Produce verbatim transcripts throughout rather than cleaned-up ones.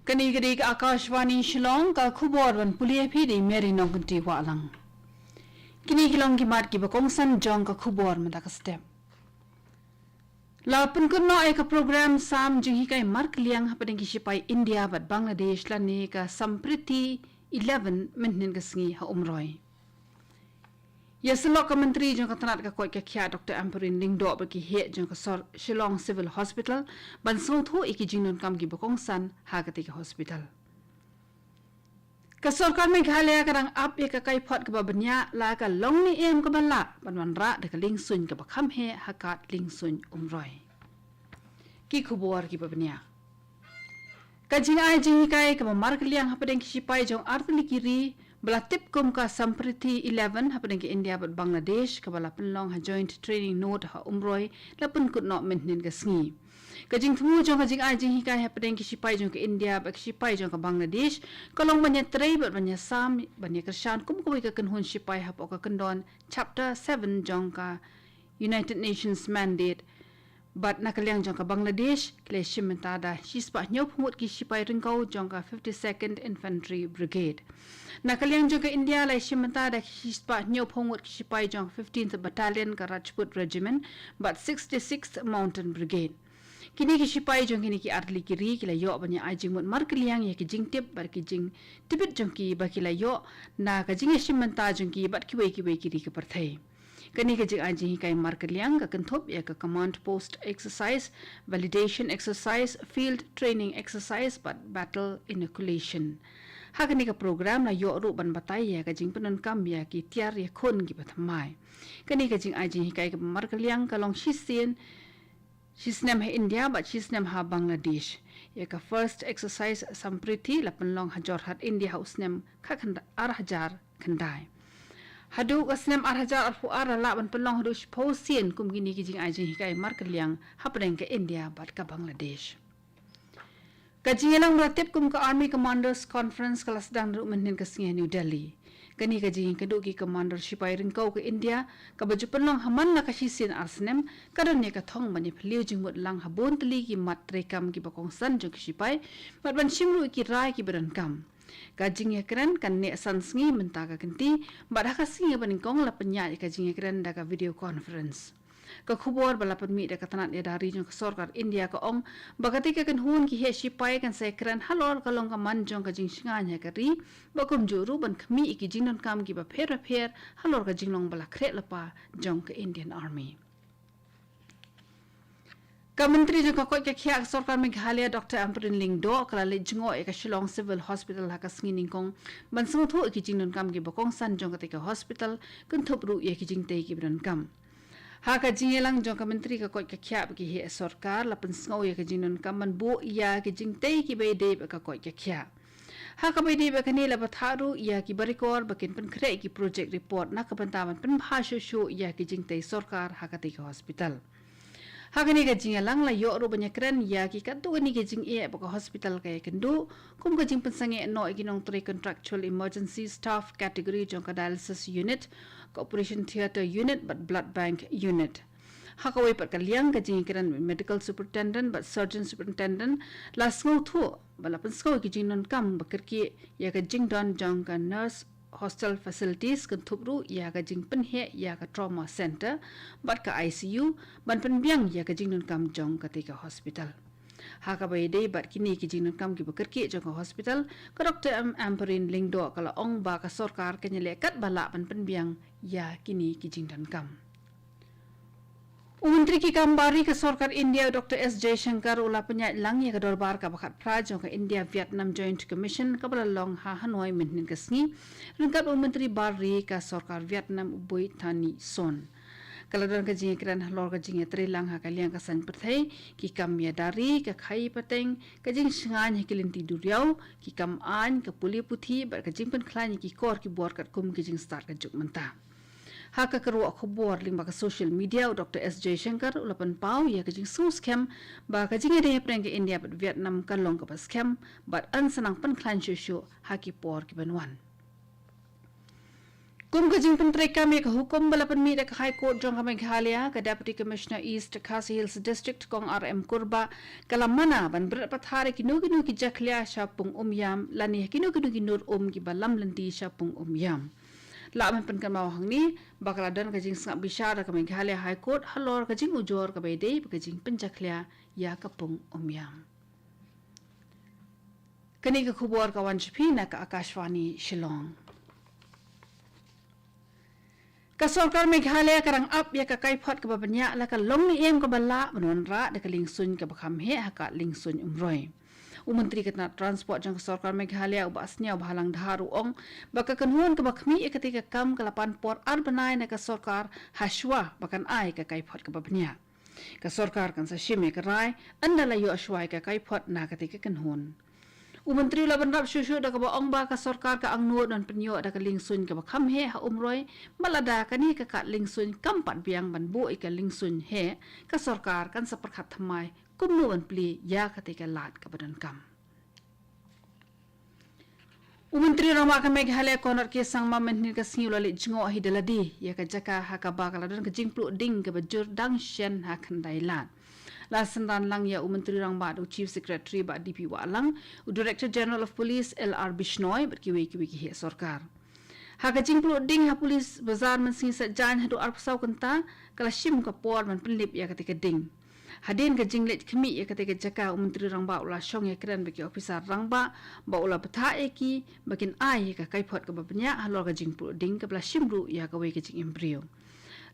Kane ka dei ka Akashvani Shillong, ka khubor ban pule ïa phi da i Mary Nongkynti Wahlang. Kine ki long ki mat kiba kongsan jong ka khubor mynta ka step. La pynkut noh ïa ka program sam jinghikai markylliang hapdeng ki shipai India bad Bangladesh lane ka Sampriti eleven mynhynnin ka sngi ha Umroi. Ïasyllok ka Myntri jong ka tnat ka koit ka khiah Doctor Ampareen Lyngdoh bad ki heh jong ka sor Shillong Civil Hospital ban sngewthuh ïa ki jingdonkam kiba kongsan ha katei ka hospital. Ka sorkar Meghalaya ka dang ap ïa ka kaiphod kaba bniah la ka long ne em kaba lah ban wanrah da ka liengsuiñ kaba kham heh ha kad liengsuiñ Umroi. Ki khubor kiba bniah. Ka jingai jinghikai kaba markylliang hapdeng ki shipai jong artylli ki ri ba la tip kum ka Sampriti eleven hapdeng ka India bad Bangladesh kaba la pynlong ha Joint Training Node ha Umroi la pynkut noh mynhynnin ka sngi. Ka jingthmu jong ka jingai jinghikai hapdeng ki shipai jong ka India bad ki shipai jong ka Bangladesh ka long ban ïatrei bad ban ïasam ban ïakyrshan kum kawei ka kynhun shipai hapoh ka kyndon Chapter seven jong ka United Nations Mandate. Bad na ka liang jong ka Bangladesh ki la shim bynta da shispah hynñiewphew ngut ki shipai ryngkew jong ka fifty-second Infantry Brigade. Na ka liang jong ka India la shim bynta da shispah hynñiewphew ngut ki shipai jong ka fifteenth Battalion ka Rajput Regiment bad sixty-sixth Mountain Brigade. Kine ki shipai jong kine ki artylli ki ri ki la ïoh ban ïa ai jingmut markylliang ïa ki jingtip bad ki jingtbit jong ki ba ki la ïoh na ka jingïashim bynta jong ki bad kiwei kiwei ki ri ka pyrthei. Kane ka jingai jinghikai markylliang ka kynthup ïa ka Command Post Exercise, Validation Exercise, Field Training Exercise bad Battle Inoculation. Ha kane ka program la ïoh ruh ban batai ïa ka jingpyndonkam ïa ki tiar ïakhun kiba thymmai. Kane ka jingai jinghikai kaba markylliang ka long shisien shisnem ha India bad shisnem ha Bangladesh. Ïa ka first exercise Sampriti la pynlong ha Jorhat, India ha u snem kha khynda-, ar hajar khyndai. Haduh ka snem ar hajar arphew ar la lah ban pynlong haduh shiphew sien kum kine ki jingai jinghikai markylliang hapdeng ka India bad ka Bangladesh. Ka jingïalang ba la tip kum ka Army Commanders Conference ka la sdang ruh mynhynnin ka sngi ha New Delhi. Kane ka jingïakynduh ki commander shipai ryngkew ka India kaba ju pynlong ha man la ka shisien ar snem ka don ïa ka thong ban ïaphylliew jingmut lang ha bun tylli ki mat treikam kiba kongsan jong ki shipai bad ban shim ruh ïa ki rai kiba donkam. Ka jingïakren kan neh san sngi mynta ka kynti bad ha ka sngi ba nyngkong la pynïaid ïa ka jingïakren da ka video conference. Ka khubor ba la pynmih da ka tnat ïada ri jong ka sorkar India ka ong ba katei ka kynhun ki heh shipai kan sa ïakren halor ka long ka man jong ka jingshngaiñ ha ka ri bad kumjuh ruh ban khmih ïa ki jingdonkam kiba pher bapher halor ka jinglong ba la khreh lypa jong ka Indian Army. Ka Myntri jong ka koit ka khiah ka sorkar Meghalaya Doctor Ampareen Lyngdoh ka la leit jngoh ïa ka Shillong Civil Hospital ha ka sngi nyngkong ban sngewthuh ïa ki jingdonkam kiba kongsan jong katei ka hospital, kynthup ruh ïa ki jingtei kiba donkam. Ha ka jingïalang jong ka Myntri ka koit ka khiah bad ki heh sorkar la pynsngew ïa ka jingdonkam ban buh ïa ki jingtei kiba ïadei bad ka koit ka khiah. Ha kaba ïadei bad kane la bthah ruh ïa ki baroh ba kin pynkhreh ïa ki project report na ka bynta ban pynbha shuh shuh ïa ki jingtei sorkar ha katei ka hospital. Ha kane ka jingïalang la ïoh ruh ban ïakren ïa ki katto katne ki jingeh ba ka hospital ka ïakynduh, kum ka jingpynsangeh noh ïa ki nongtrei contractual emergency staff category jong ka dialysis unit, ka operation theatre unit bad blood bank unit. Ha kawei pat ka liang ka jingïakren medical superintendent bad surgeon superintendent la sngewthuh ba la pynsngew ïa ki jingdonkam ba kyrkieh ïa ka jingdon jong ka nurse hostel facilities, kynthup ruh ïa ka jingpynheh ïa ka trauma center bad ka I C U ban pynbiang ïa ka jingdonkam jong katei ka hospital. Ha kaba ïadei bad kine ki jingdonkam kiba kyrkieh jong ka hospital, ka Doctor Am-, Ampareen Lyngdoh ka la ong ba ka sorkar kan ïaleh katba lah ban pynbiang ïa kine ki jingdonkam. U Myntri ki kam bar ri ka sorkar India, Doctor S Jaishankar, u la pynïaid lang ïa ka dorbar kaba khatphra jong ka India Vietnam Joint Commission kaba la long ha Hanoi mynhynnin ka sngi ryngkat u Myntri bar ri ka sorkar Vietnam, u Bui Than Nhi Son. Ka la don ka jingïakren halor ka jingïatreilang ha ka liang ka saiñ pyrthei, ki kam ïada ri, ka khaïi pateng, ka jingshngaiñ ha ki lynti duriaw, ki kam aiñ, ka pule puthi bad ka jingpynkhlaiñ ïa ki kor ki bor katkum ki jingstad ka juk mynta. Ha ka kyrwoh khubor lyngba ka social media, u Doctor S Jaishankar u la pynpaw ïa ka jingsngewskhem ba ka jingïadei hapdeng ka India bad Vietnam ka long kaba skhem bad yn sa nang pynkhlaiñ shuh shuh ha ki por ki ban wan. Kum ka jingpyntreikam ïa ka hukum ba la pynmih da ka High Court jong ka Meghalaya, ka Deputy Commissioner East Khasi Hills District, Kong R M Kurbah, ka la mana ban bret pathar ïa kino kino ki jakhlia sha pung Umiam, lane kino kino ki nur um kiba lam lynti sha pung Umiam. La mynpynkynmaw hangne ba ka la don ka jingsngap bishar da ka Meghalaya High Court halor ka jingujor kaba ïadei bad ka jingpynjakhlia ïa ka pung Umiam. Kane ka khubor ka wan sha phi na ka Akashvani Shillong. Ka sorkar Meghalaya ka dang ap ïa ka kaiphod kaba bniah la ka long ne em kaba lah ban wanrah da ka liengsuiñ kaba kham heh ha ka liengsuiñ Umroi. U Myntri ka tnat Transport jong ka sorkar Meghalaya, u Bah Sniawbhalang Dhar, u ong ba ka kynhun kaba khmih ïa katei ka kam ka la pan por ar bnai na ka sorkar hashwa ba kan ai ka kaiphod kaba bniah. Ka sorkar kan sa shim ïa ka rai ynda la ïoh shwa ïa ka kaiphod na katei ka kynhun. U Myntri u la bynrap shuh shuh da kaba ong ba ka sorkar ka angnud ban pynïoh da ka liengsuiñ kaba kham heh ha Umroi, bad lada kane ka kad liengsuiñ kam pat biang ban buh ïa ka liengsuiñ heh, ka sorkar kan sa pyrkhat thymmai kumno ban plie ïa katei ka lad kaba donkam. U Myntri Rangbah ka Meghalaya, Conrad K Sangma, mynhynnin ka sngi u la leit jngoh hi da lade ïa ka jaka ha kaba ka la don ka jingpluh ding kaba jur dang shen ha khyndai lad. La synran lang ïa u Myntri Rangbah da u Chief Secretary Bah D P Wahlang, u Director General of Police L R Bishnoi bad kiwei kiwei ki heh sorkar. Ha ka jingpluh ding ha Police Bazar mynsngi Saitjaiñ haduh arphew saw kynta, ka la shim ka por ban pynlip ïa katei ka ding. Hadien ka jingleit khmih ïa katei ka jaka, u Myntri Rangbah u la shong ïakren bad ki ophisar rangbah, bad u la bthah ïa ki ba kin ai ïa ka kaiphod kaba bniah halor ka jingpluh ding, kaba la shim ruh ïa kawei ka jingim briew.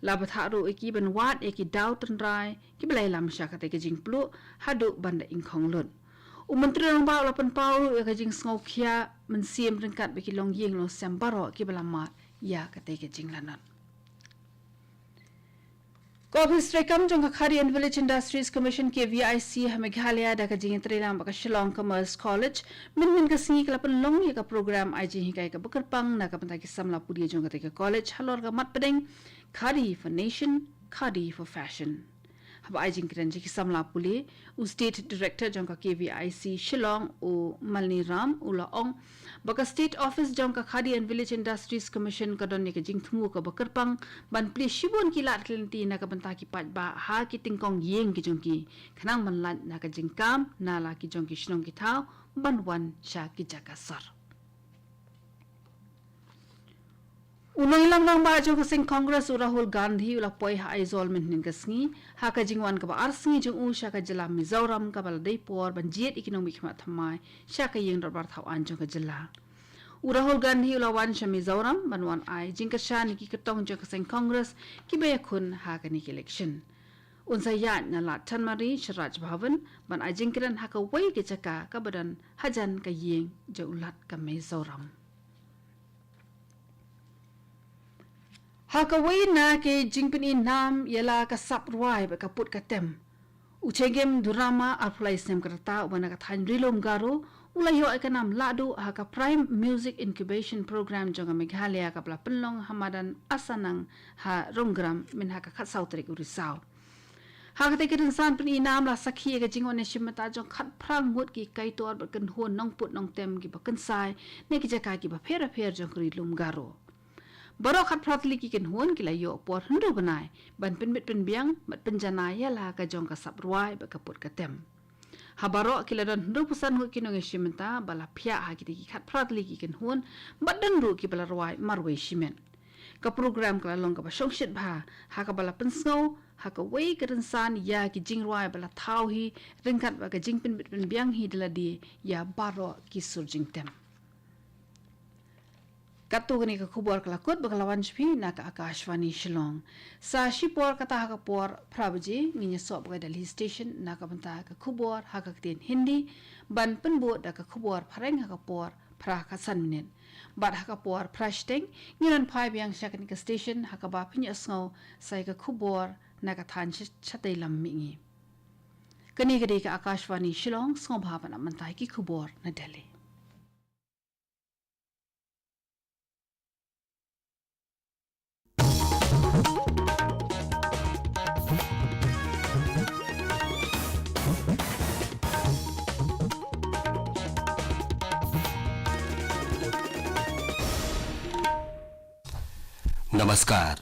La bthah ruh ïa ki ban wad ïa ki daw tynrai kiba la ïalam sha katei ka jingpluh haduh ban da ingkhong lut. U Myntri Rangbah u la pynpaw ruh ïa ka jingsngewkhia mynsiem ryngkat bad ki longïing longsem baroh kiba la mad ïa katei ka jinglanot. Ka Office treikam jong ka Khadi and Village Industries Commission, K V I C, ha Meghalaya, da ka jingïatreilang bad ka Shillong Commerce College, mynhynnin ka sngi ka la pynlong ïa ka program ai jinghikai kaba kyrpang na ka bynta ki samla pule jong katei ka college halor ka mat pdeng Khadi for Nation, Khadi for Fashion. Haba ai jingkren sha ki samla pule, u State Director jong ka K V I C Shillong, u Malni Ram, u la ong ba ka State Office jong ka Khadi and Village Industries Commission ka don ïa ka jingthmu kaba kyrpang ban plie shibun ki lad ki lynti na ka bynta ki paidbah ha ki tyngkong ïing ki jong ki, khnang ban lait na ka jingkam na la ki jong ki shnong ki thaw ban wan sha ki jaka sor. U nongïalam rangbah jong ka seng Congress, u Rahul Gandhi, u la poi ha Aizawl mynhynnin ka sngi ha ka jingwan kaba ar sngi jong u sha ka jylla Mizoram, kaba la dei por ban jied ïa ki nongmihkhmat thymmai sha ka ïing dorbar thaw aiñ jong ka jylla. U Rahul Gandhi u la wan sha Mizoram ban wan ai jingkyrshan ïa ki kyrtong jong ka seng Congress kiba ïakhun ha kane ka election. Un sa ïaid na Lad Chanmari sha Raj Bhavan ban ai jingkren ha kawei ka jaka kaba don hajan ka ïing jong u Lat ka Mizoram. Ha kawei na ki jingpyni nam ïa la ka sap rwai bad ka put ka tem, u Chegem Durama, arphew lai snem ka rta, uba na ka thaiñ Ri-lum Garo, u la ïoh ïa ka nam lahduh ha ka Prime Music Incubation Program jong ka Meghalaya, kaba la pynlong ha madan Asanang ha Ronggram mynha ka khatsaw tarik u Risaw. Ha katei ka rynsan pyni nam la sakhi ïa ka jingwan ïashim bynta jong khatphra ngut ki kaitor bad kynhun nongput nongtem kiba kynsai na ki jaka kiba pher bapher jong ka Ri-lum Garo. Baroh khatphra tylli ki kynhun ki la ïoh por hynriew bnai ban pynbit pynbiang bad pynjanai ïa la ka jong ka sap rwai bad ka put ka tem. Ha baroh ki la don hynriewphew san ngut ki nongïashim bynta ba la phiah ha kitei ki khatphra tylli ki kynhun, bad don ruh kiba la rwai marwei shimet. Ka program ka la long kaba shongshit bha, ha kaba la pynsngew ha kawei ka rynsan ïa ki jingrwai ba la thaw hi, ryngkat bad ka jingpynbit pynbiang hi da lade ïa baroh ki sur jingtem. Katto kane ka khubor ka la kut bad ka la wan sha phi na ka Akashvani Shillong. Sa shipor kata ha ka por phra baje ngin ïasoh bad ka Delhi Station na ka bynta ka khubor ha ka ktien Hindi, ban pynbud da ka khubor phareng ha ka por phra khatsan minit. Bad ha ka por phra shiteng ngin wan phai biang sha kane ka station ha kaba phin ïohsngew sa ïa ka khubor na ka thaiñ sha-, shatei lam mihngi. Kane ka dei ka Akashvani Shillong, sngewbha ban ap mynta ïa ki khubor na Delhi. Namaskar.